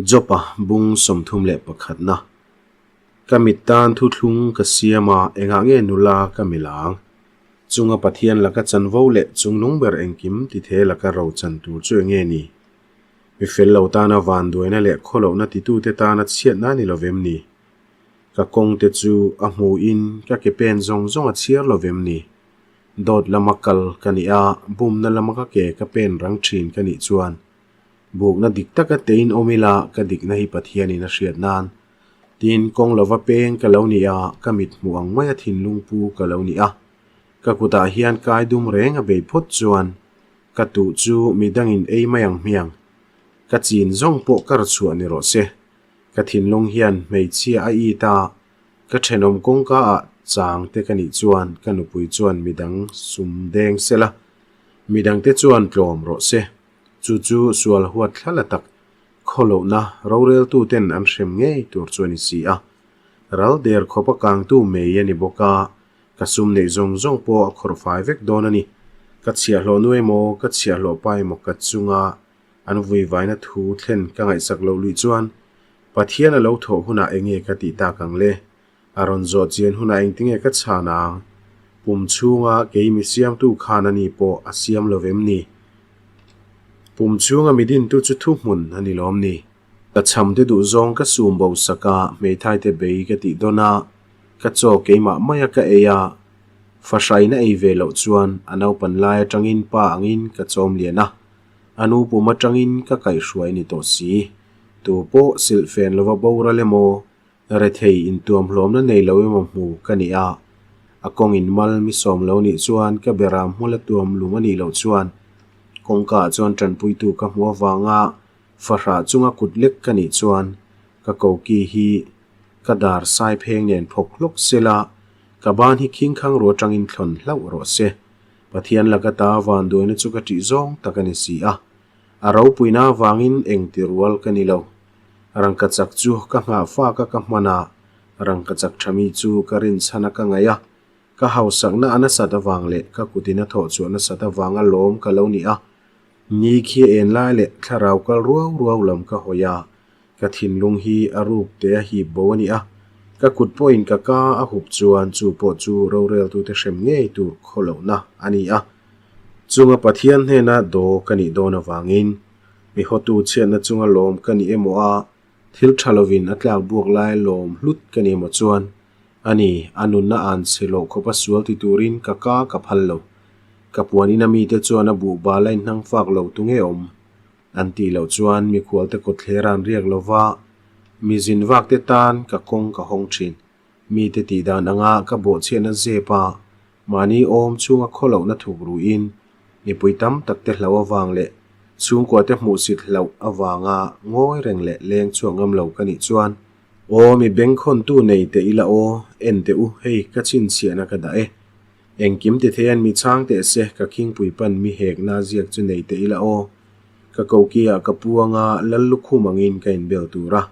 Jopa bung 31 na. Ka mit tan thuthlung ka siam a, engah nge nula ka milh ang? Chunga Pathian laka chanvo leh chungnung ber engkim tithe laka ro chan tur chu enge ni? Mi fel lo tana vanduaina leh khawlohna titute tana chhiatna ni lovem ni? Ka kawngte chu a hmuhin ka ke pen zawng zawng a chhiar lovem ni? Dawt lama kal ka nih a, bumna lama ka ke ka pen rang thin ka nih chuan bukna dik taka tein awm ila ka dikna hi Pathianin a hriat nan Tin, kawng lova peng ka lo ni a, ka mit hmuh ang maia thinlung pu ka lo ni a. Ka kutah hian kai dum reng a bei phawt chuan ka tuh chu midangin ei mai ang hmiang. Ka chin zawng pawh ka rchhuah ni rawh se. Ka thinlung hian hmeichhia a it a, ka thenawm kawngka ah chang te ka nih chuan ka nupui chuan midang sum deng sela, midangte chuan tlawm rawh se. Chu chu sual huat thlala tak Khawlohna roreltuten an hrem ngei tur chu a ni si a. Ral der khawp a kangtu mei a ni bawk a, ka sum neih zawng zawng pawh a khawrh fai vek dawn a ni. Ka chhiahhlawh nu emaw, ka chhiahhlawh pa emaw ka chunga an vuivaina thu thlen ka ngaihsak loh luih chuan Pathian a lo thawh hunah enge ka tih tak ang le? A rawn zawh chian hunah engtinge ka chhan ang? Pum chhunga kei mi siamtu khan a ni pawh a siam lo vem ni? Pum chhunga mi dintu chu thuhmun a ni lawm ni? Ka chhamte duhzawng ka sum bo sak a, hmeithaite bei ka tih dawn a, ka chaw keimah maia ka ei a, fahraina ei ve loh chuan a naupan lai atangin pa angin ka chawm lian a, a nu pum atangin ka kaihhruai ni tawh si. Tu pawh silhfen lova boral emaw Rethei intuamhlawmna nei lo emaw hmu ka ni a, a kawng in mal mi sawm lo nih chuan ka beram hmul a tuam lum a nih loh chuan kawngka ah chuan tanpuitu ka hmu avanga fahrah chunga kut lek ka nih chuan ka koki hi ka dar sai pheng nen phawk hlawk sela ka ban hi khingkhang ru atangin thlawn hlauh rawh se. Pathian laka ta vanduaina chu ka ṭih zawng tak a ni si a, a ropuina avangin engti rual ka ni lo. Rangkachak chu ka nghah fak a ka hman a, rangkachak tha mi chu ka rinchhan a ka ngaih a, ka hausakna a nasat avang leh ka kutin a thawh chhuah nasat avanga lawm ka lo ni a, ni khi a en lai leh thlarau kal ruau ruau lam ka hawi a, ka thinlung hi a ruk te a hip bo a ni a, ka kut pawhin ka ka a hup chuan chu pawh chu roreltute hrem ngei tur khawlohna a ni a, chunga Pathian hnena daw ka nih dawn avangin. Mi hotu chhiatna chunga lawm ka ni emaw a, thil tha lovin a tlak buak lai lawm hlut ka ni emaw chuan, a ni, a nunna an chhe loh khawpa sual ti turin ka ka ka phal lo. Ka puan ina mite chuan a buh bal a inhnang fak lo tu nge awm? An tih loh chuan mikhualte kawtthler an riak lo va, mi zin vak te tan ka kawng ka hawng thin. Mite tih dan anga ka bawhchhiatna zep a, Mahni awm chhunga khawlohna thuk ruin mipui tam takte hlauh avang leh chhungkuate hmuhsit hlauh avanga ngawi reng leh leng chhuak ngam lo ka nih chuan, Aw mi bengkhawntu nei teh ila aw, en teh u, hei ka chhinchhiahna ka dah e. Engkim ti thei an mi chhang teh se, ka khingpui pan mi hekna ziak chu nei teh ila aw. Ka kokiah ka pu anga lal lukhum angin ka inbel tur a,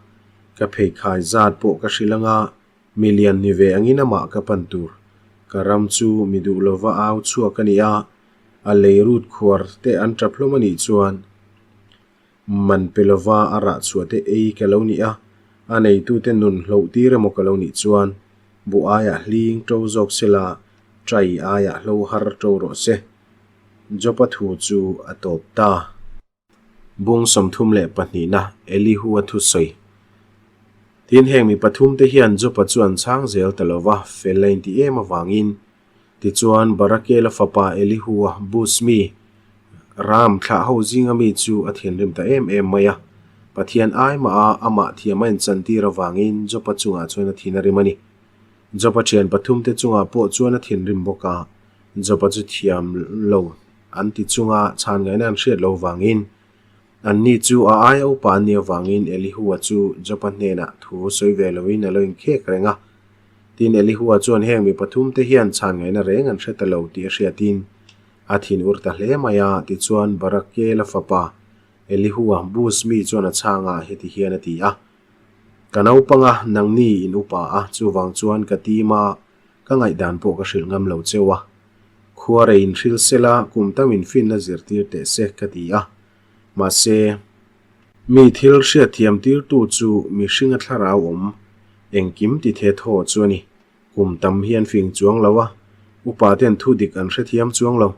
ka pheikhai zat pawh ka hrilh anga, Mi lian ni ve angin amah ka pan tur. Ka ram chu mi duh lova au chhuak a ni a, a lei rut khuar te an tap hlawm a nih chuan man pe lova a rah chhuah te ei ka lo ni a, a neitute nun hloh tir emaw ka lo nih chuan buh aiah hling to zawk sela chai aiah hlo har to rawh se. Jopa thu chu a tawp ta. Bung 32na Elihu a thusawi. Tin, heng mi pathumte hian Jopa chu an chhang zel ta lo va, fel a inti em avangin. Tichuan, Barakela fapa Elihu a Bus mi, Ram thlah ho zinga mi chu a thinrim ta em em mai a. Pathian ai mah a, amah thiam a inchantir avangin Jopa chungah chuan a thin a rim a ni. Jopa thian pathumte chungah pawh chuan a thinrim bawk a, Jopa chu thiam lo an ti chunga chhan ngaihna an hriat lo vangin anni chu a aia upa an nih avangin Elihua chu Jopa hnenah thu sawi ve loin a lo inkhek reng a. Tin, Elihua chuan heng mi pathumte hian chhan ngaihna reng an hre ta lo tih a hriatin a thin ur ta hle mai a, tichuan Barakela fapa Elihua Buz mi chuan a chhangah heti hian a ti a, Ka naupanga nangni in upa a, chuvang chuan ka tim a, ka ngaihdan pawh ka hrilh ngam lo cheu a. Khua rei inhrilh sela kum tam infinna zirtir teh se ka ti a. Mahse, Mi thil hriatthiam tirtu chu mihringa thlarau awm engkim ti the thaw chu a ni. Kum tam hi an fing chuang lo a, upa ten thu dik an hrethiam chuang lo.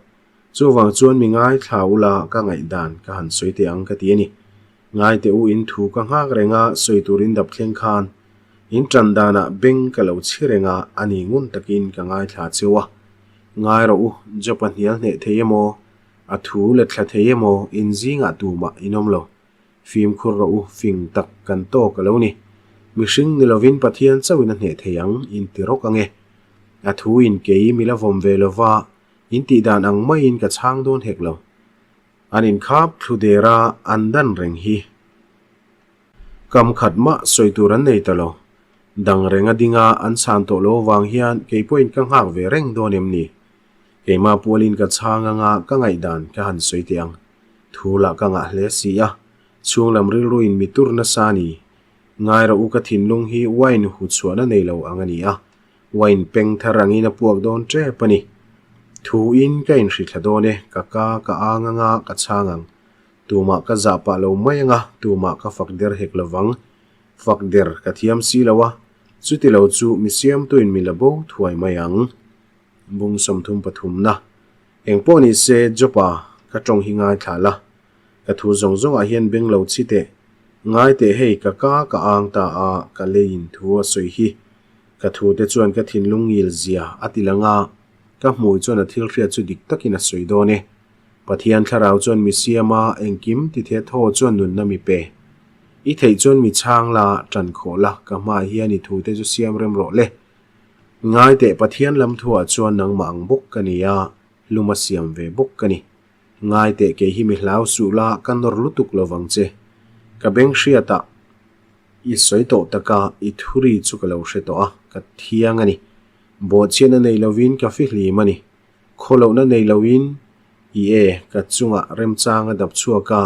Chuvang chuan mi ngaithla ula ka ngaihdan ka han sawi teh ang ka ti a ni. Ngaite u in thu ka nghak reng a, sawi tur in dap thleng khan in tan danah beng ka lo chhi reng a, a ni ngun takin ka ngaithla cheu a. Ngai rawh u, Job a hnial hneh thei emaw, a thu let thla thei emaw in zingah tumah in awm lo. Fimkhur rawh u, fing tak kan tawk a lo ni. Mihring ni lovin Pathian chauhin a hneh thei ang in ti rawk ange. A thu in kei mi la vawm ve lova, in tih dan ang maiin ka chhang dawn hek lo. An inkhap thlu der a, an dan reng hi. Kam khat mah sawi tur an nei ta lo. Dang reng a ding a, an chhan tawh lo avang hian kei pawhin ka nghak ve reng dawn em ni? Keimah pualin ka chhang anga ka ngaihdan ka han sawi teh ang. Thu lah ka ngah hle si a, chhunglam rilruin mi tur nasa a ni. Ngai rawh u ka thinlung hi wine hu chhuahna nei lo ang a ni a, wine peng thar angin a puak dawn tep a ni. Thu in ka inhrithla dawn e, ka ka ka ang anga ka chhang ang. Tumah ka zah pah lo mai anga tumah ka fak der hek lovang. Fak der ka thiam si lo a, chuti lo chu mi siamtuin mi la bo thuai mai ang. Bung 33 na. Eng pawh ni se Jopa ka tawng hi ngaithla la. Ka thu zawng zawngah hian beng lo chhi teh. Ngai teh hei ka ka ka ang ta a ka leiin thu a sawi hi. Ka thu te chuan ka thinlung ngil zia a ti lang a, ka hmui chuan a thil hriat chu dik takin a sawi dawn e. Pathian thlarau chuan mi siam a, engkim ti the thaw chuan nunna mi pe. I theih chuan mi chhang la, tan khawh la, ka hmaah hian i thu te chu siam rem rawh le. Ngai teh Pathian lam thuah chuan nangmah ang bawk ka ni a, lum a siam ve bawk ka ni. Ngai teh kei hi mi hlau suh la, ka nawr lutuk lo vang che. Ka beng hriatah i sawi tawh taka i thuri chu ka lo hre tawh a, ka thiang a ni. Bawhchhiatna nei lovin ka fihlim a ni. Khawlohna nei loin i e ka chungah remchang a dap chhuak a,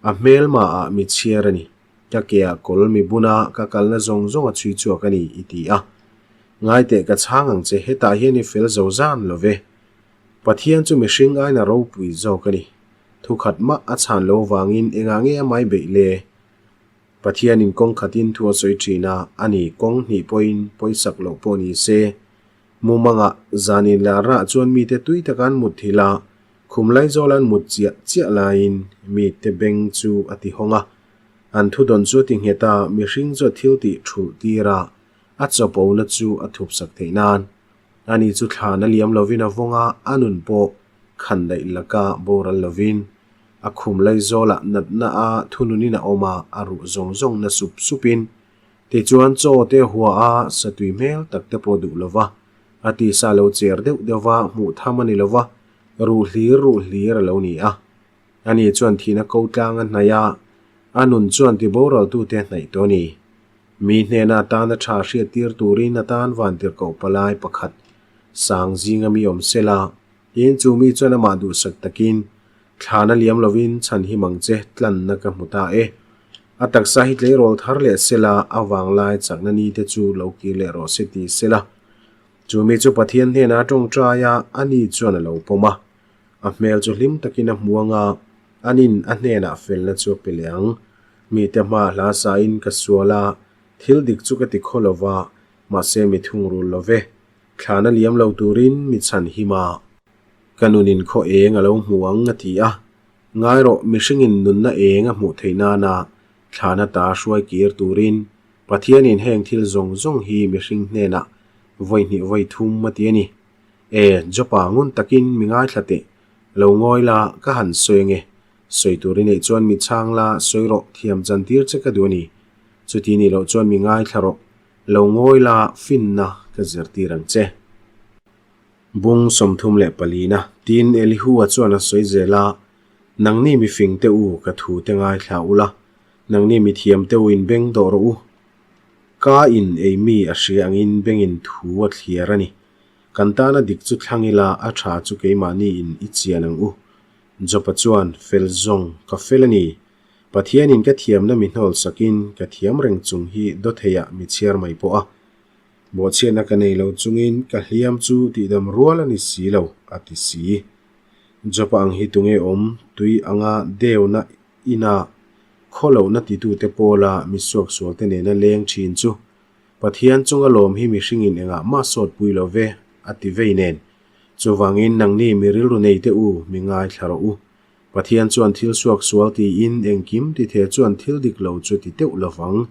a hmelmaah mi chhiar a ni. Ka keah kawl mi buna ka kalna zawng zawng a chhui chhuak a ni, i ti a. Ngaiteh ka chhang ang che, hetah hian i fel zo zan lo ve. Pathian chu mihring aina ropui zawk a ni. Thukhat mah a chhan lo vangin engah nge a mai beih le? Pathianin kawng khatin thu a sawi thin a, a ni, kawng hnih pawhin pawisak loh pawh ni se. Mumangah zanin leh a rah chuan mite tui taka an mut thil a, khum laizawl an mut chiah chiah laiin mite beng chu a ti hawng a. An thudawn chu a ti nghet a, mihring chu a thil tih thulh tir a, a chawpona chu a thupsak theih nan. Ani chu thlan a liam lovin a vawng a, a nun pawh khan daih laka boral lovin a khum laizawlah natna a thununin a awm a, a ruh zawng zawng na sup supin Tichuan chaw te hua a satui hmel tak te pawh duh lova, a tisa lo cher deuh deuh va hmuh tham a ni lova, ruh hlir ruh hlir a lo ni a. Ani chuan thihna ko tlang a hnaih a, a nun chuan ti boraltute a hnaih tawh a ni. Mi hnena atana tha hriattir turin atan vantirhkoh palai pakhat sang zinga mi awm sela, Tin, chu mi chuan amah duhsak takin, Thlana liam lovin chhan him ang che, tlanna ka hmu ta e. A taksa hi tleirawl thar leh sela, a vanglai chakna ni te chu lo kir leh rawh se ti sela. Chu mi chu Pathian hnenah a tawngtai a, ani chuan a lo pawm a. A hmel chu hlim takin a hmu ang a, anin a hnenah felna chu a pe leh ang. Mite hmaah hla sain ka sual a, thil dik chu ka ti khaw lo va, mahse mi thungrul lo ve. Thlana liam lo turin mi chhan him a. Ka nunin khaw eng a lo hmu ang a ti a. Ngai rawh, mihringin nunna eng a hmuh theih nana thlana ta hruai kir turin Pathianin heng thil zawng zawng hi mihring hnenah vawi hnih vawi thum a ti a ni. E, Jopa ngun takin mi ngaithla teh, lo ngawi la, ka han sawi ange. Sawi tur i neih chuan mi chhang la, sawi rawh, thiam chantir che ka duh a ni. Chuti nih loh chuan mi ngaithla rawh. Lo ngawi la finna ka zirtir ang che. Bung 34 na Tin Elihu-a chuan a sawi zel a, Nangni mifing te u ka thu te ngaithla ula, nangni mithiam te u in beng dawh rawh u. Ka in ei mi a hria angin bengin thu a thliar a ni. Kan tana dik chu thlang ila a tha chu keimahni in i chian ang u. Jopa chuan, Fel zawng, ka fel a ni. Pathianin ka thiamna mi hnawl sakin ka thiam reng chung hi dawtheiah mi chhiar mai pawh a. Bawhchhiatna ka nei lo chungin ka hliam chu tihdam rual a ni si lo, a ti si. Jopa ang hi tunge awm tui anga deuna ina? Khawlohna titute pawla mi suaksualte nena leng thin chu Pathian chunga lawm hi mihringin engah mah sawtpui lo ve, a ti vei nen. Chuvangin nangni mi rilru neite u, mi ngaithla rawh u. Pathian chuan thil suaksual tiin engkim tithe chuan thil dik lo chu ti teuh lo vang.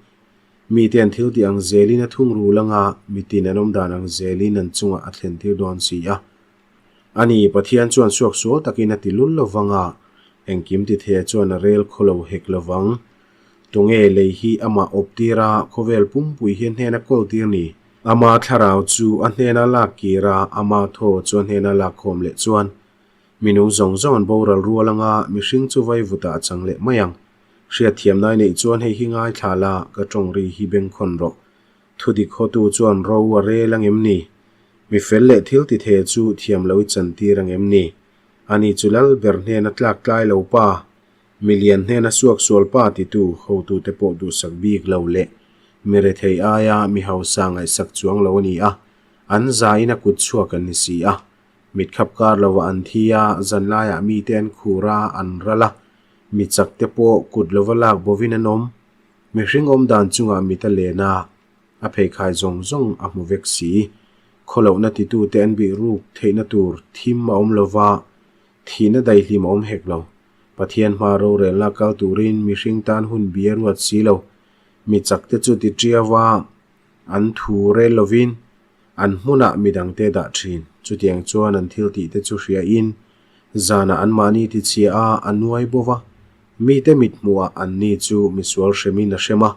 Mite an thil tih ang zelin a thungrul anga mitin an awm dan ang zelin an chungah a thlentir dawn si a. A ni, Pathian chuan suaksual takin a ti lul lo vang a, engkim tithe chuan a rel khaw lo hek lo vang. Tunge lei hi amah awp tir a, khawvel pumpui hi a hnena kawl tir ni? Ama thlarau chu a hnena lak kir a, ama thaw chu a hnena lak khawm leh chuan Mi nung zawng zawng an boral rual anga mihring chu vai vutah a chang leh mai ang. Hriatthiamna i neih chuan hei hi ngaithla la, ka tawng ri hi bengkhawn rawh. Thudik hawtu chuan ro a rel ang em ni? Mi fel leh thil ti the chu thiam lo i chantir ang em ni? Ani chu lal ber hnena tlak tlai lo pa, mi lian hnena suaksual pa titu hotute pawh duhsak bik lo leh mi rethei aia mi hausa ngaihsak chuang lo a ni a, an zain a kut chhuak an ni si a. Mit khap kar lovah an thi a, zanlaiah mite an khur a, an ral a. Mi chak te pawh kut lova lak bovin an awm. Mihring awm dan chungah mit a len a, a pheikhai zawng zawng a hmu vek si. Khawlohna titute an bih ruk theihna tur thim a awm lova, thihna daihlim a awm hek lo. Pathian hma rorelna kal turin mihring tan hun bi a ruat si lo. Mi chak te chu ti tiau a, an thu rel lovin An hmunah midangte dah thin. Chutiang chuan an thil tihte chu hriain, zanah anmahni tichhia a, a nuai bo va. Mite mithmuhah anni chu misual hremin a hrem a,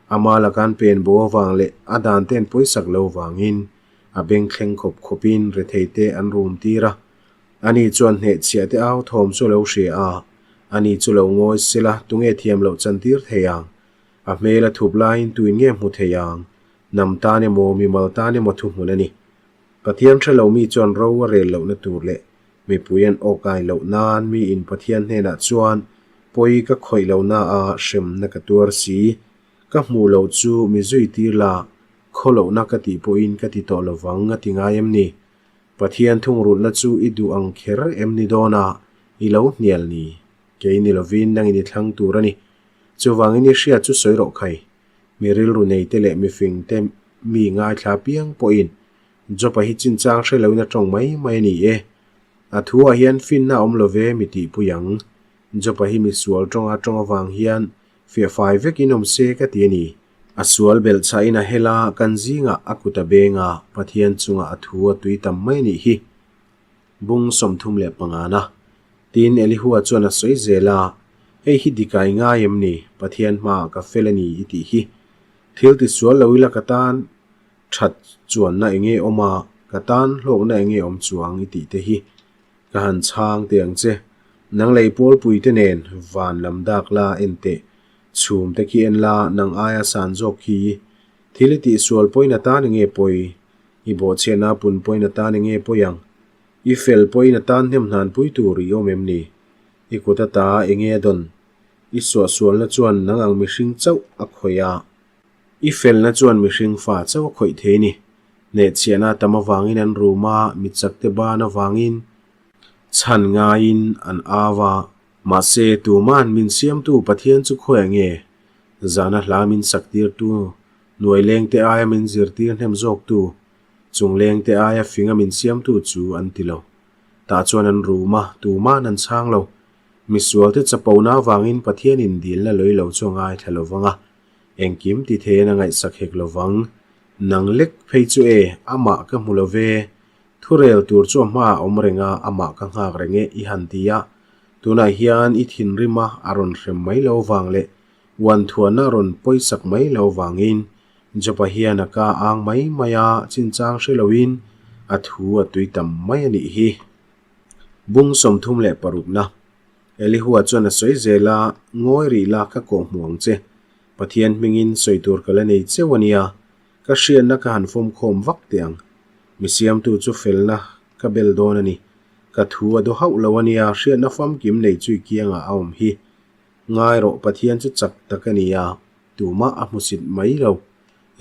ama laka an pen bo avang leh a dante an pawisak lo vangin a bengthleng khawp khawpin retheite an rum tir a. Ani chuan hnehchhiahte au thawm chu a lo hria a, ani chu lo ngawi sela tunge thiam loh chantir thei ang? A hmel a thup laiin tuin nge hmu thei ang? Hnam tan emaw, mimal tan emaw thuhmun a ni. Pathian hre lo mi chuan ro a rel lohna tur leh mipui an awkai loh nan miin Pathian hnenah chuan pawi ka khawih lohna a hremna ka tuar si. Ka hmuh loh chu mi zui tir la, khaw lohna ka tih pawhin ka ti tawh lovang a ti ngai em ni? Pathian thungrulhna chu i duh ang kher em ni dawn a, i lo hnial ni? Kei ni lovin nangin i thlang tur a ni. Chuvangin i hriat chu sawi rawh khai. Mi rilru neite leh mifingte mi ngaithla piang pawhin Job-a hi chinchang hre loin a tawng mai mai a ni e. A thuah hian finna a awm lo ve mi tihpui ang. Job-a hi misual tawnga tawng avang hian fiahfai vekin awm se ka ti a ni. A sual belhchhahin a hel a, kan zingah a kut a beng a, Pathian chungah a thu a tui tam mai a nih hi. Bung 35 na. Tin, Elihua chuan a sawi zel a, Hei hi dik a i ngai em ni? Pathian hmaah ka fel a ni i tih hi. Thil tisual lo ila ka tan that chuanna eng nge awm a, ka tan hlawkna eng nge awm chuang i tih te hi ka han chhang teh ang che. Nang lei pawlpui te nen van lam dak la en teh, chhum te khi en la nang aia san zawk khi. Thil i tihsual pawhin a tan eng nge pawi? I bawhchhiatna pun pawhin a tan eng nge pawi ang? I fel pawhin a tan hnem hnan pui tur i awm em ni? I kut ata eng nge a dawn? I suahsualna chuan nang ang mihring chauh a khawih a. I felna chuan mihring fa chauh a khawih thei ni. Hnehchhiahna tam avangin an rum a, mi chakte ban avangin chhan ngaiin an au a. Mahse, tuma'n min siamtu Pathian chu khawiah nge? Zana hla min saktirtu, hnuai lengte aia min zirtir hnem zawktu, chung lengte aia finga min siamtu chu an ti lo. Tah chuan an rum a, tuma'n an chhang lo. Misualte chapona avangin Pathianin dilna lawih lo chu a ngaithla lo vang a, engkim ti theiin a ngaihsak hek lo vang. Nang lek phei chu e, amah ka hmu lo ve. Thurel tur chu a hmaah a awm reng a, amah ka nghak reng e i han ti a. Tunah hian i thinrim a, a rawn hrem mai lo vang leh uanthuanna a rawn pawisak mai lo vangin Job-a hian a ka ang mai mai a, chinchang hre loin a thu a tui tam mai a nih hi. Bung 36 na. Elihua chuan a sawi zel a, Ngawi rih la ka kawh hmu ang che. Pathian hmingin sawi tur ka la nei cheu a nia, ka hriatna ka han fawmkhawm vak teh ang. Mi siamtu chu felna ka bel dawn a ni. Ka thu a daw hauh lo a nia, hriatna famkim nei chu i kiangah a awm hi. Ngai rawh, Pathian chu chak tak a ni a. Tumah a hmusit mai lo.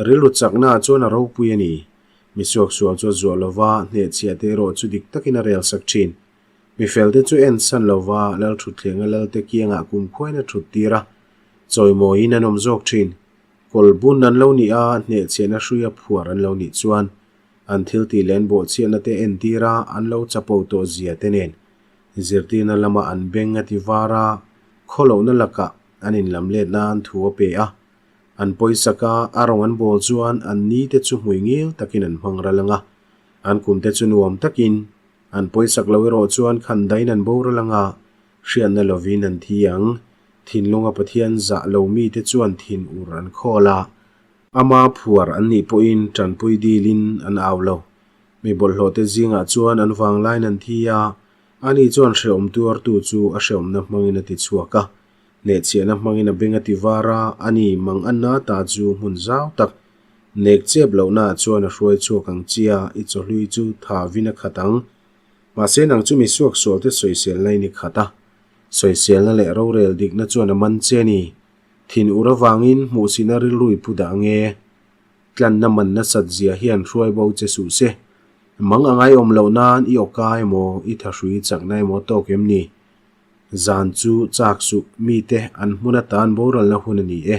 Rilru chaknaah chuan a ropui a ni. Mi suaksual chu a zuah lo va, hnehchhiah te erawh chu dik takin a relsak thin. Mi felte chu en san lo va, Lalthutthleng a Lalte kiangah kumkhuain a thut tir a. Chawimawiin an awm zawk thin. Kawl bun an lo nih a, hnehchhiahna hruia phuar an lo nih chuan an thiltih leh an bawhchhiatna te entir a, an lo chapo tawh zia te nen zirtirna lama an beng a ti var a, khawlohna lakah an inlam let nan thu a pe a. An pawisak a, a rawng an bawl chuan an ni te chu hmui ngil takin an hmang ral ang a, an kum te chu nuam takin an pawisak lo erawh chuan khan dain an boral ang a, hriatna lovin an thi ang. Thinlunga Pathian zah lo mite chuan thin ur an khawl a, ama phuar an nih pawhin tanpui dilin an au lo. Mi bawlhhlawhte zingah chuan an vanglaiin an thi a, ani chuan hrehawm tuartu chu a hrehawmna hmangin a ti chhuak a, hnehchhiahna hmangin a beng a ti var a, ani manganna ta chu hmun zau tak nek chep lohnaah chuan a hruai chhuak ang chia, i chawhlui chu thavin a khat ang. Mahse nang chu mi suaksualte sawiselna i ni khat a, Sawiselna leh rorel dikna chuan a man che a ni. Thin ur avangin hmuhsihna rilru i pu dah ange. Tlanna man nasat zia hian hruai bo che suh se. Mang a ngaiawm loh nan i awka emaw, i thahrui chakna emaw tawk em ni? Zan chu chak suh, mite an hmun atan boralna hun a ni e.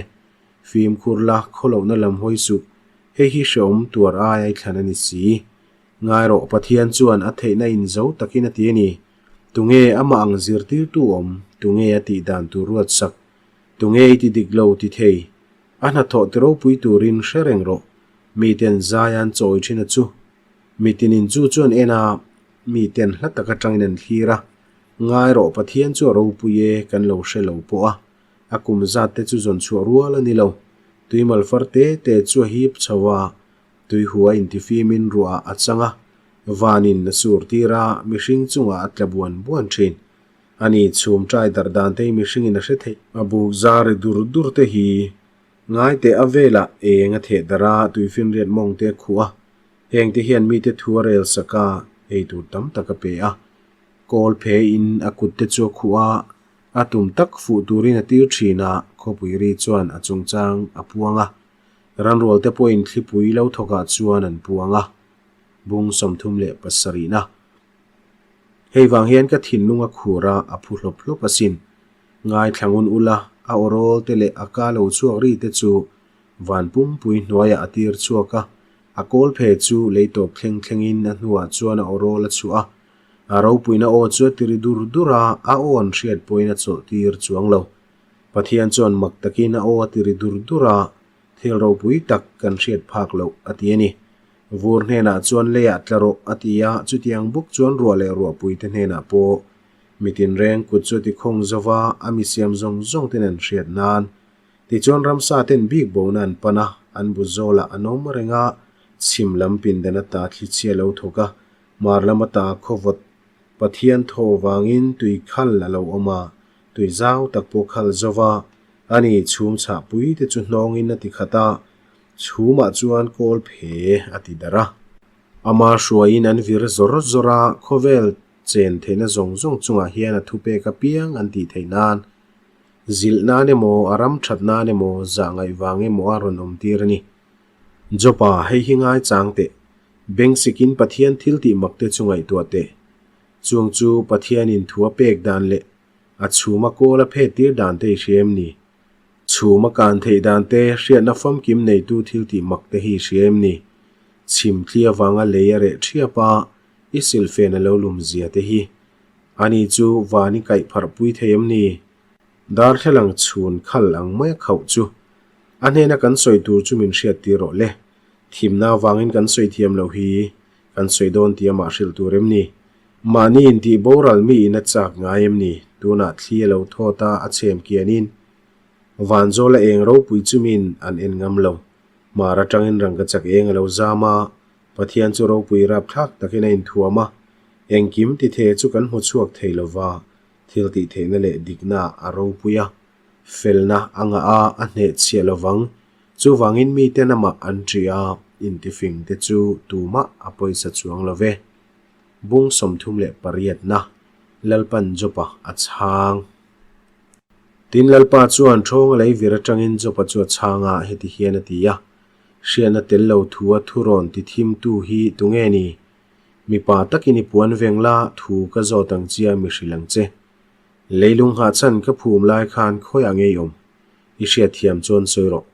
Fimkhur la, khawlohna lam hawi suh. Hei hi hrehawm tuar aia i thlan a ni si. Ngai rawh, Pathian chuan a theihna in zo takin a ti a ni. Tunge amah ang zirtirtu awm? Tunge a tih dan tur ruatsak? Tunge i ti dik lo ti thei? A hnathawh ti ropui turin hre reng rawh. Miten zai an chawi thin a chu. Mitinin chu chu an en a, miten hla tak atangin an thlir a. Ngai rawh, Pathian chu a ropui e, kan lo hre lo pawh a. A kum zat te chu zawn chhuah rual a ni lo. Tuimal far te te chu a hip chho a. Tuihua intifimin ruah a chang a, vanin a sur tir a, mihring chungah a tla buan buan thin. Ani chhum ṭai darh dan te hi mihringin a hre theih. A buk zar ri dur dur te hi ngai teh a velah eng a theh darh a, tuifinriat mawng te a khuh a. Heng te hian mite thu a rel sak a, ei tur tam tak a pe a. Kawl phe in a kut te chu a khuh a, a tum tak fuh turin a tir thin a, khawpui ri chuan a chungchang a puang a. Ranrualte pawhin thlipui lo thawkah chuan an puang a, bung 37 na. Hei vang hian ka thinlung a khur a, a phu hlawp hlawp asin. Ngaithla ngun ula, a awrawl te leh a ka lo chhuak ri te chu van pumpui hnuaiah a tir chhuak a, a kawl phe chu lei tawp thleng thlengin a hnuah chuan a awrawl a chhuah a. A ropuina aw chu a tiri dur dur a, a aw an hriat pawhin a chawlh tir chuang lo. Pathian chuan mak takin a aw a ti ri dur dur a, thil ropui tak kan hriat phak loh a ti a ni. Vur hnenah chuan leiah tla rawh a ti a, chutiang bawk chuan ruah leh ruahpui te hnenah pawh mi tinreng kut chu a ti khawng zo va, a mi siam zawng zawng ten an hriat nan. Tichuan ramsa ten bik bona an pan a, an bu zawlah an awm reng a, chhim lam pindan ata thlichhia lo thawk a, hmar lam ata khawvawt Pathian thaw vangin tui khal a lo awm a, Tui zau tak pawh khal zo va, ani chhum chhah pui te chu hnawngin a ti khat a, chhumah chuan kawl phe a ti darh a. Ama hruaiin an vir zawr zawr a, khawvel chen theihna zawng zawng chungah hian a thupek apiang an tih theih nan, zilh nan emaw, a ram that nan emaw, zah ngaih vang emaw a rawn awm tir a ni. Jopa, hei hi ngaichang teh. Bengsikin Pathian thil tih mak te chu ngaihtuah teh. Chung chu Pathianin thu a pek dan leh a chhum a kawl a phet tir dan te i hria em ni? Chhum a kan theih dan te, hriatna famkim neitu thil tih mak te hi i hria em ni? Chhim thli avanga lei a reh thiap a, i silfen a lo lum zia te hi. Ani chu van i kaih pharh pui thei em ni? Darthlalang chhun khal ang mai a khauh chu. A hnena kan sawi tur chu min hriat tir rawh le. Thimna avangin kan sawi thiam loh hi kan sawi dawn tih amah hrilh tur em ni? Mahni intih boral mi in a chak ngai em ni? Tunah thli a lo thawt a, a chhem kianin Vanzawl a eng ropui chumin an en ngam lo. Hmar atangin rangkachak eng a lo zam a, Pathian chu ropui rapthlak takin a inthuam a, engkim tithe chu kan hmu chhuak thei lova, thil tih theihna leh dikna a ropui a, felna a ngah a, a hnehchhiah lovang. Chuvangin miten amah an ṭih a, intifing te chu tumah a pawisa chuang lo ve. Bung 38na, Lalpan Jopa a chhang. Tin, Lalpa chuan ṭhawnga lei vir aṭangin Jopa chu a chhang a, heti hian a ti a, Hriatna tel lo thu a thurawn ti thimtu hi tunge ni? Mipa takin i puan veng la, thu ka zawt ang chia mi hrilh ang che. Leilung nghahchhan ka phum lai khan khawiah ngei awm? I hriatthiam chuan sawi rawh.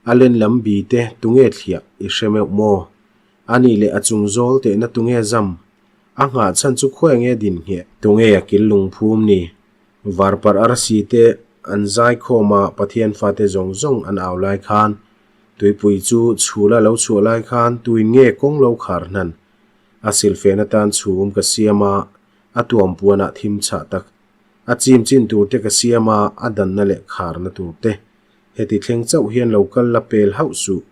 A len lam bi te tunge thliah i hre meuh maw? A nih leh a chung zawl tehna tunge zam? A nghah chhan chu khawi nge din ngheh? Tunge a kil lungphum ni? Varparh arsi te an zaikhawm a Pathian fate zawng zawng an au lai khan tuipui chu chhula lo chhuah lai khan tuin nge kawng lo khar hnan? A silfen atan chhum ka siam a, a tuam puanah thim chhah tak. A chim chin tur te ka siam a, a danna leh kharna tur te. Heti thleng chauh hian lo kal la pel hauh suh.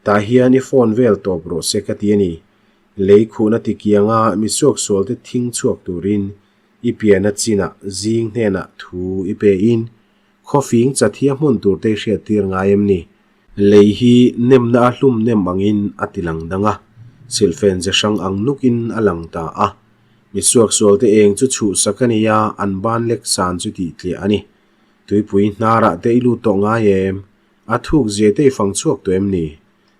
Tah hian i phone vel tawp rawh se ka ti a ni. Lei khuhna ti kianga mi suaksual te thing chhuak turin i piana chinah zing hnenah thu i pe in khawfing chathia hmun tur te i hriat tir ngai em ni? Lei hi nemna a hlum nem angin a ti lang dang a, silhfen ze hrang ang nukin a lang ta a. Mi suaksual te eng chu chhuhsak a ni a, an ban lek san chu tih tliah a ni. Tuipui hnarah te i lut tawh ngai em? A thuk zia te i fang chhuak tawh em ni?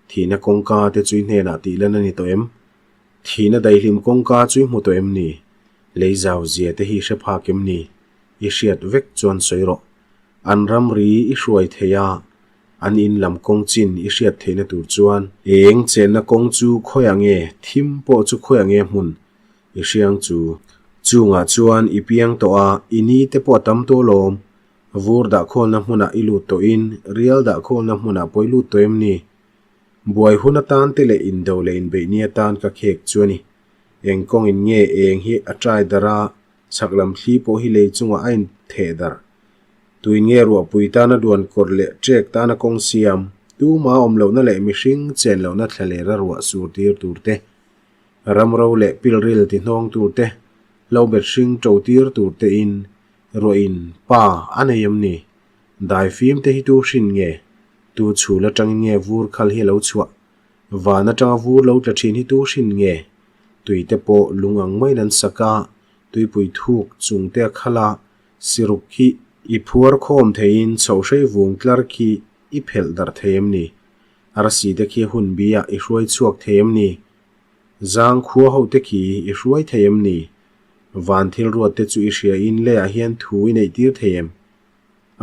Thihna kawngka te chu i hnenah tih lan a ni tawh em? Thihna daihlim kawngka chu i hmu tawh em ni? Lei zau zia te hi i hre phak em ni? I hriat vek chuan sawi rawh. An ramri i hruai thei a, an in lam kawng chin i hriat theihna tur chuan. Eng chenna kawng chu khawiah nge, thim pawh chu khawiah nge hmun i hriang chu. Chungah chuan i piang tawh a, i ni te pawh a tam tawh lawm. Vur dahkhawlna hmunah i lut tawhin, rial dahkhawlna hmunah pawh i lut tawh em ni? Buai hun atan te leh indo leh inbeihni atan ka khek chu a ni. Eng kawngin nge eng hi a trai darh a, chhak lam thli pawh hi lei chungah a intheh darh. Tuin nge ruahpui tana duan kawr leh ṭek tana kawng siam, tuma awm lohna leh mihring chen lohna thlalera ruah sur tir tur te, ramro leh pilril ti hnawng tur te, hlo bet hring ṭo tir tur tein ruahin pa a nei em ni? Dai fim te hi tu hrin nge? Tu chhul atangin nge vur khal hi a lo chhuah? Van atanga vur lo tla thin hi tu hrin nge? Tui te pawh lung ang maiin an sak a, tuipui thuk chung te a khal a, siruk khi i phuar khawm theiin chhohrei vung tlar khi i phelh darh thei em ni? Arsi te khi hun biah i hruai chhuak thei em ni? Zang khua ho te khi i hruai thei em ni? Van thil ruat te chu i hria in leiah hian thu i neih tir thei em?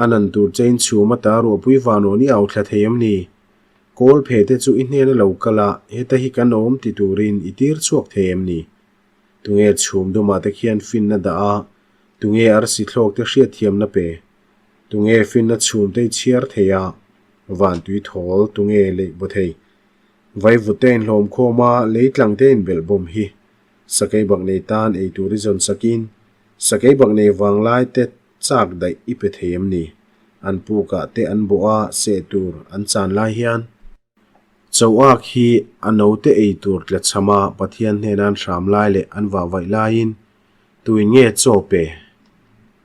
A nan tur che in chhum ata ruahpui vanawn i au thla thei em ni? Kawl phe te chu i hnena lo kal a, heta hi kan awm ti turin i tir chhuak thei em ni? Tunge chhum dumah te khian finna dah a, tunge arsi thlawk te hriatthiamna pe? Tunge finna chhum te i chhiar thei a, van tui thawl tunge leih baw thei? Vaivut te a inhlawm khawm a, lei tlang te a inbelh bawm hi. Sakei bak nei tan ei tur i zawn sakin, sakei bak nei vanglai te chak daih i pe thei em ni? An pukah te an bawh a, seh tur an chan lai hian. Choak hi a note ei tur tlachham a Pathian hnena an hram lai leh an vahvaih laiin tuin nge chaw pe?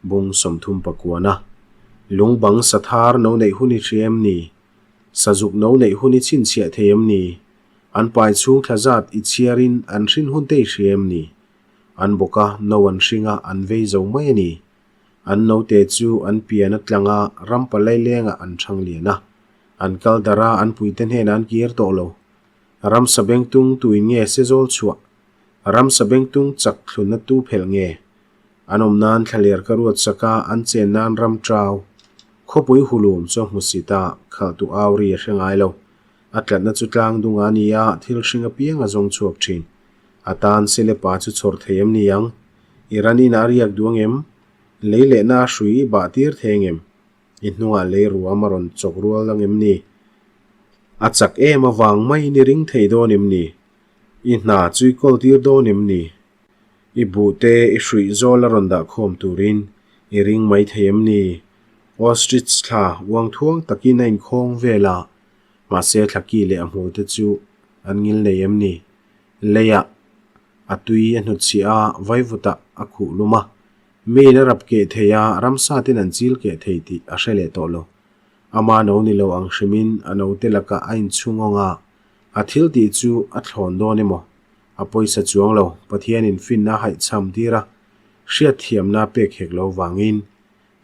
Bung 30 pakuana Lungbang sathar no neih hun i hria em ni? Sazuk no neih hun i chhinchhiah thei em ni? An pai chhung thla zat i chhiarin an hrin hun te i hria em ni? An bawk a, no an hring a, an vei zo mai a ni. An note chu an pian a tlang a, ram palai lengah an thang lian a. An kal darh a, an puite hnenah an kir tawh lo. Ramsa bengtung tuin nge sezawl chhuah? Ramsa bengtung chak thlunna tu phelh nge? An awm nan thlaler ka ruat sak a, an chen nan ram ṭau. Khawpui hulum chu a hmu sit a, khalhtu au ri a hre ngai lo. A tlatna chu tlang dungah a ni a, thil hring apiang a zawng chhuak ṭhin. A tan Selepa chu chhawr thei em ni ang? I ran inah a riak duh ang em? Lei lehna a hrui i bah tir thei ang em? I hnungah lei ruam a rawn chawk rual ang em ni? A chak em avang maiin i ring thei dawn em ni? I hna chu i kawl tir dawn em ni? I buhte i hruih zawl a rawn dah khawm turin i ring mai thei em ni? Ostrich thla uang thuang takin a inkhawng vel a, mahse thla ki leh a hmul te chu an ngil nei em ni? Leiah a tui a hnutchhiah a, vaivutah a khuh lum a. Miin a rap keh thei a, ramsa ten an chil keh thei tih a hre leh tawh lo. Ama no ni lo ang hrimin a note lakah a inchhung awng a, a thil tih chu a thlawn dawn emaw? A pawisa chuang lo, Pathianin finna a haihchham tir a, hriatthiamna pek hek lo vangin.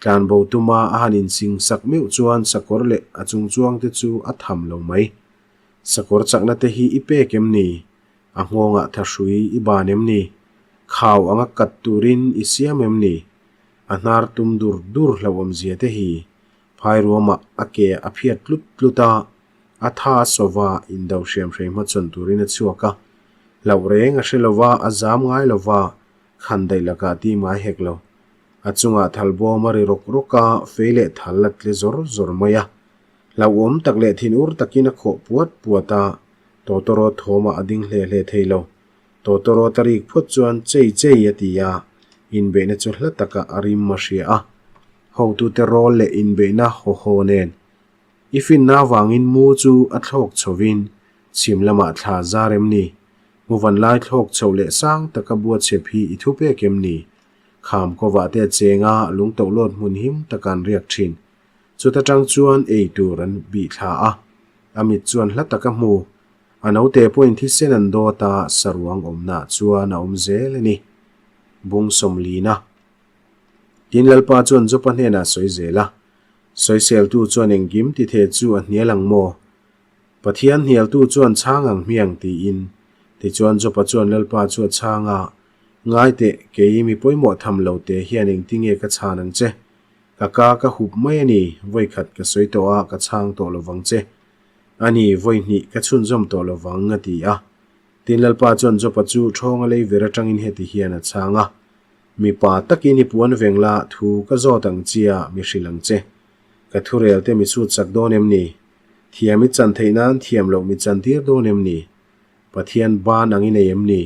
Tlanbo tuma a han insing sak meuh chuan sakawr leh a chungchuangte chu a tham lo mai. Sakawr chakna te hi i pek em ni? A nghawngah thahrui i ban em ni? Khau anga kat turin i siam em ni? A hnar tum dur dur hlauhawmzia te hi. Phairuamah a ke a phiat tlut tlut a, a tha a sawva indo hriamhrei hmachhawn turin a chhuak a. Hlauh reng a hre lova, a zam ngai lova, khan daih lakah ti mai hek lo. A chungah thal bawm a ri rawk rawk a, fei leh thal a tle zawr zawr mai a. Hlauhawm tak leh thinur takin a khawh puat puat a, tawtawrawt thawmah a ding hle hle thei lo. Tawtawrawt a rik phawt chuan chei chei a ti a, inbeihna chu hla takah a rim a hria a. Hotute rawl leh inbeihna haw haw nen i finna avangin mu chu a thlawk chhovin chhim lamah thla zar em ni? Mu vanlai thlawk chhoh leh sang taka bua chhep hi i thu pek em ni? Kham kawvah te a cheng a, lungtohlawt hmun him taka an riak thin. Chuta tang chuan ei tur an bih thla a, a mit chuan hla taka hmu. A naute pawhin thisen an dawt a, saruang awmnaah chuan a awm zel a ni. Bung sawmlina. Tin Lalpa chuan Jopa hnenah a sawi zel a, Sawiseltu chuan engkim tithe chu a hnial ang maw? Pathian hnialtu chuan chhang ang hmiang tiin. Tichuan Jopa chuan Lalpa chu a chhang a, Ngai teh, kei mi pawimawh tham lo te hian engtinge ka chhan ang che? Ka ka ka hup mai a ni, vawikhat ka sawi tawh a, ka chhang tawh lo vang che. A ni, vawihnih ka chhunzawm tawh lo vang, a ti a. Tin Lalpa chuan Jopa chu ṭhawnga lei ver aṭangin heti hian a chhang a, Mipa takin i puan veng la, thu ka zawt ang chia, mi hrilh ang che. Ka thurel te mi chhut sak dawn em ni? Thiam i chan theih nan thiam loh mi chan tir dawn em ni? Pathian ban ang i nei em ni?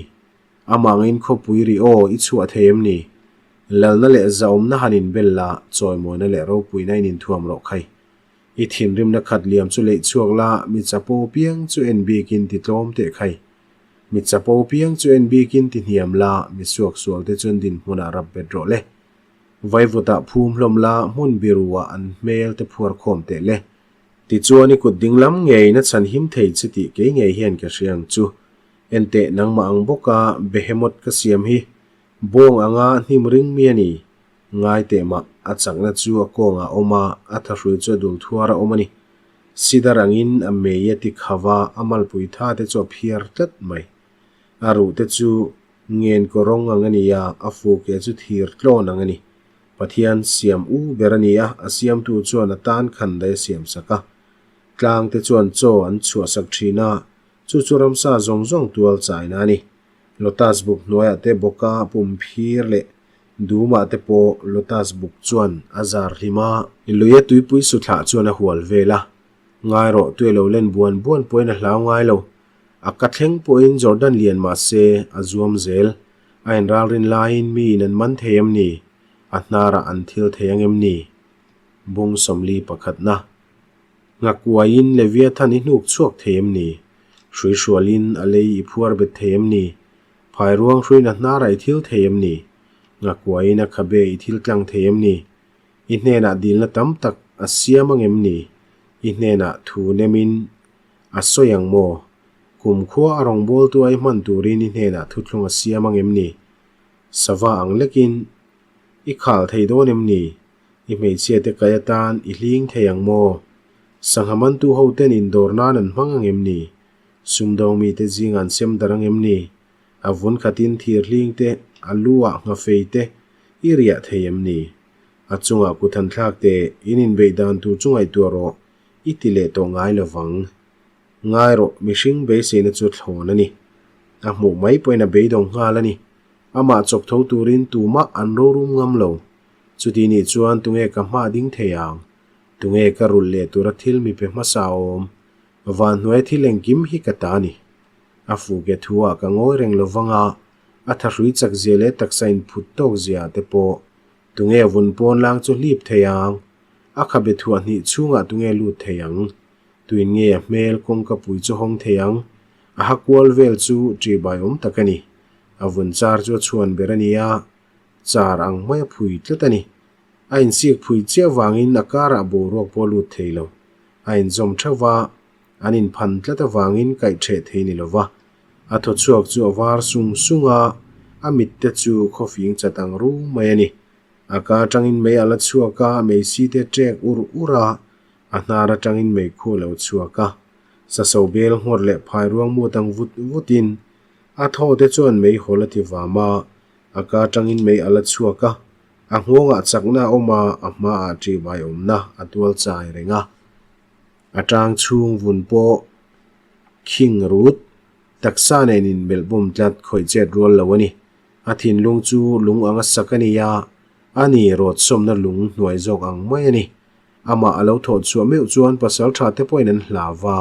Amah angin khawpui ri aw i chhuah thei em ni? Lalna leh zahawmna han inbel la, chawimawina leh ropuina in inthuam rawh khai. I thinrimna khat liam chu leih chhuak la, mi chapo piang chu en bikin ti tlawm teh khai. Mi chapo piang chu en bikin ti hniam la, mi suaksual te chuan dinhmunah rap bet rawh le. Vaivutah phum hlawm la, hmun biruah an hmel te phuar khawm teh le. Tichuan i kut dinglam ngeiin a chhan him thei che tih kei ngei hian ka hria ang chu. Enteh nangmah ang bawka Behemoth ka siam hi bawng anga hnim ring mi a ni. Ngai teh mah, a chakna chu a kawngah a awm a, a thahrui chu a dul thuar a awm a ni. Sidar angin a mei a ti khav a, a malpui tha te chu a phiar tlat mai. A ruh te chu ngen kaw rawng ang a ni a, a fuke chu thir tlawn ang a ni. Pathian siam u ber a ni a, a siamtu chuan a tan khan daih a siam sak a. Tlang te chuan chaw an chhuahsak thin a, Chu chu ramsa zawng zawng tual chaina a ni. Lotus buk hnuaiah te bawka pum phir leh dumah te pawh lotus buk chuan a zar hlim a. Luia tuipui suthlah chuan a hual vel a. Ngai rawh tui a lo len buan buan pawhin a hlau ngai lo. A ka thleng pawhin Jordan lian mah se a zuam zel. A inralrin laiin miin an man thei em ni? A hnarah an thil thei ang em ni? Bung 41 pakhatna. Nghakuaiin Leviathan i hnuk chhuak thei em ni? Hruihrualin a lei i phuar bet thei em ni? Phairuang hruina hnarah i thil thei em ni? Nghakuaiin a khabe i thil tlang thei em ni? I hnenah dilna tam tak a siam ang em ni? I hnenah thu nemin a sawi ang maw? Kumkhua a rawngbawltu a i hman turin i hnenah thuthlung a siam ang em ni? Sava ang lekin i khal thei dawn em ni? I hmeichhia te kai atan i hling thei ang maw? Sangha mantu ho ten indawr nan an hmang ang em ni? Sumdawng mite zingah an sem darh ang em ni? A vun khatin thir hling te, a lu ah nghafei te i riah thei em ni? A chungah kut han thlak teh, in inbeih dan tur chu ngaihtuah rawh, i ti leh tawh ngai lo vang. Ngai rawh, mihring beiseina chu thlawn a ni. A hmuh mai pawhin a beidawng nghal a ni. Amah chawk tho turin tumah an rorum ngam lo. Chuti nih chuan tunge ka hma ding thei ang? Tunge ka rulh leh tura thil mi pe hmasa awm? Van hnuaia thil engkim hi ka ta ni. A fuke thu ah ka ngawi reng lo vang a, a thahrui chak zia leh taksa inphut tawk zia ah te pawh tunge vun pawn lang chu hlip thei ang? A khabe thuah hnih chhungah tunge lut thei ang? Tuin nge a hmel kawngka pui chu hawng thei ang? A ha kual vel chu ṭihbai awm tak a ni. A vun char chu a chhuan ber a ni a, Char ang mai a phui tlat a ni. A insik phui chiah vangin a karah boruak pawh a lut thei lo. A inzawm theuh va, an inphan tlat avangin kaih ṭheh thei ni lo va. A thaw chhuak chu a var sung sung a, a mit te chu khawfing chat ang ru mai a ni. A ka atangin mei a la chhuak a, meisi te ṭek ur ur a, a hnar atangin meikhu a lo chhuak a. Saso bel nghawr leh phairuang mut ang vut vutin a thaw te chuan meihawl a ti vam a, A ka atangin mei a la chhuak a, A nghawngah chakna a awm a, a hmaah ṭihbai awmna a tual chai reng a. A ṭang chhung vun pawh khing rut, taksa nen inmelh bawm tlat khawih chet rual lo a ni. A thinlung chu lung anga sak a ni a, a ni rawtsawmna lung hnuai zawk ang mai a ni. Amah a lo thawh chhuah meuh chuan pasal tha te pawhin an hlau va,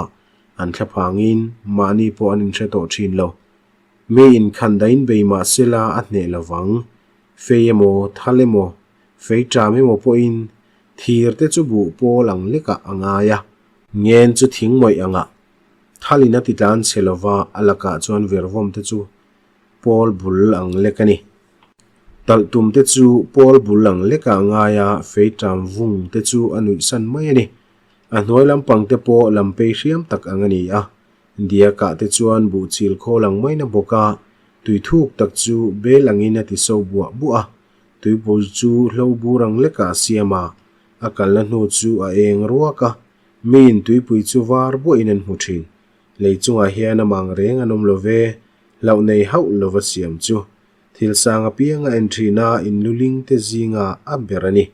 an thlaphangin mahni pawh an inhre tawh thin lo. Mi inkhandain bei mah sela a hneh lo vang. Fei emaw, thal emaw, fei ṭam emaw pawhin thir te chu buh pawl ang lekah a ngai a. Ngen chu thing mawih angah thalin a ti tlan chhe lo va, a lakah chuan vervawm te chu pawl bul ang lek a ni. Talh tum te chu pawl bul ang lekah a ngai a, fei ṭam vung te chu a nuihsan mai a ni. A hnuai lampang te pawh lampei hriam tak ang a ni a, Diakah te chuan buh chil khawl ang maina bawk a, tui thuk tak chu bel angin a ti so buah buah a, tuipui chu hlo bur ang lekah a siam a, a kalna hnu chu a eng ruak a, miin tuipui chu var buahin an hmu thin. Lei chungah hian amang reng an awm lo ve, hlauh nei hauh lova siam chu thil sang apiang a en thin a, inluling te zinga a ber a ni.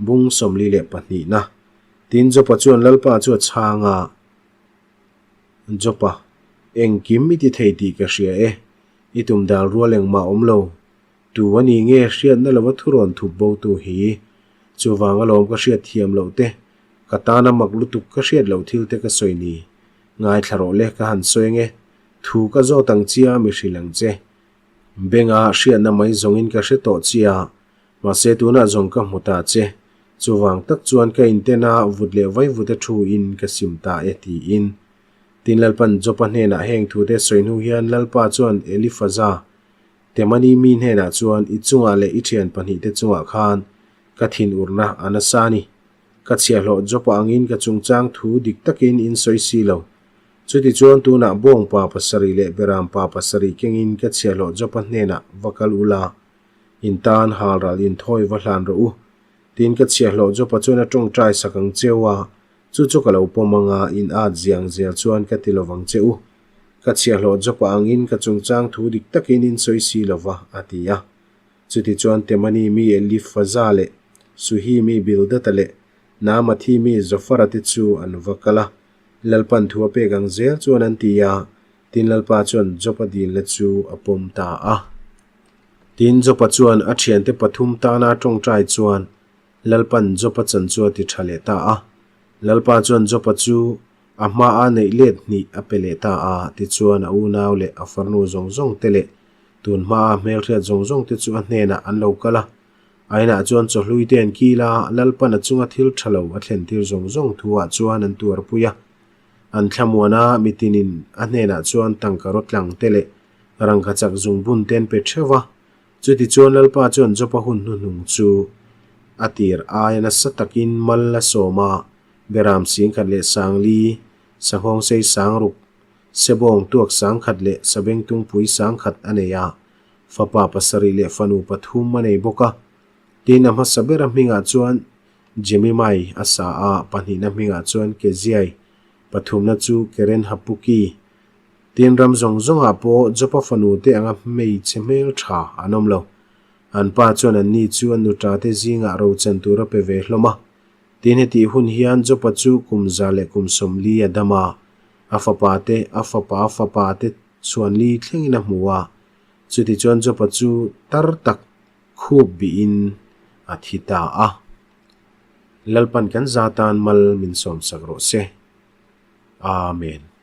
Bung 42 na. Tin Jopa chuan Lalpa chu a chhang a. Jopa, engkim i ti thei tih ka hria e. I tum dal rual engmah awm lo. Tu a ni nge hriatna lova thurawn thup bo tu hi? Chuvang alawm ka hriat thiam loh te, ka tana mak lutuk ka hriat loh thil te ka sawi ni. Ngaithla rawh le ka han sawi ange. Thu ka zawt ang chia mi hrilh ang che. Benga hriatna mai zawngin ka hre tawh chia, mahse tunah zawng ka hmu ta che. Chuvang tak chuan ka inten a, vut leh vai vut a thu in ka sim ta e tiin. Tin Lalpan Jopa hnenah heng thute sawi hnu hian Lalpa chuan Elifaza, Temani mi hnenah chuan i chungah leh i thian pahnihte chungah khan ka thinurna a nasa a ni. Ka chhiahhlawh Jopa angin ka chungchang thu dik takin in sawi si lo. Chutichuan tunah bawngpa pasarih leh berampa pasarih kengin ka chhiahhlawh Jopa hnenah va kal ula, in tan halral inthawi va hlan rawh u. Tin ka chhiahhlawh Jopa chuan a tawngtai sak ang cheu a, chu chu ka lo pawm ang a, in at ziang zel chuan ka ti lovang che u. Ka chhiahhlawh Jopa angin ka chungchang thu dik takin in sawi si lo va, a ti a. Chutichuan Temani mi Elifaza leh Suhi mi Bildada leh Naamathi mi Zofara te chu an va kal a, Lalpan thu a pek ang zel chuan an ti a, tin Lalpa chuan Jopa dilna chu a pawm ta a. Tin, Jopa chuan a thiante pathum tana tawngtai chuan Lalpan Jopa chan chu a ti tha leh ta a. Lalpa chuan Jopa chu a hmaa neih let hnih a pe leh ta a, tichuan a unau leh a farnu zawng zawng te leh tun hmaa hmelhriat zawng zawng te chu a hnenah an lo kal a. A inah chuan chawhlui te an kil a, Lalpan a chunga thil tha lo a thlentir zawng zawng thuah chuan an tuarpui a. An thlamuan a, mitinin a hnenah chuan tangka rawtlang te leh Rangkha chak zung bun te an pe theuh va, chutichuan Lalpa chuan Jopa hun hnuhnung chu a tir aia nasa takin mal a sawm a, Beram 10,000 leh 4000, Sanghawngsei 6000, Sebawng tuak 10,000 leh Sabengtungpui 10,000 a nei a, fapa pasarih leh fanu pathum a nei bawk a. Tin, a hmasa bera hmingah chuan Jemimai a sa a, pahnihna hmingah chuan Keziai, pathumna chu Kerenhapuki, Tin ram zawng zawngah pawh Jopa fanu te anga hmeichhe hmel tha an awm lo. An pa chuan an ni chu an nuta te zingah rochan tur a pe ve hlawm a. Tin hetih hun hian Jopa chu kum 140 a dam a, a fapa te, a fapa fapa te chhuanli thlengin a hmu a. Chutichuan Jopa chu tar tak khup bihin a thi ta a. Lalpan kan za tan mal min sawmsak rawh se. Amen.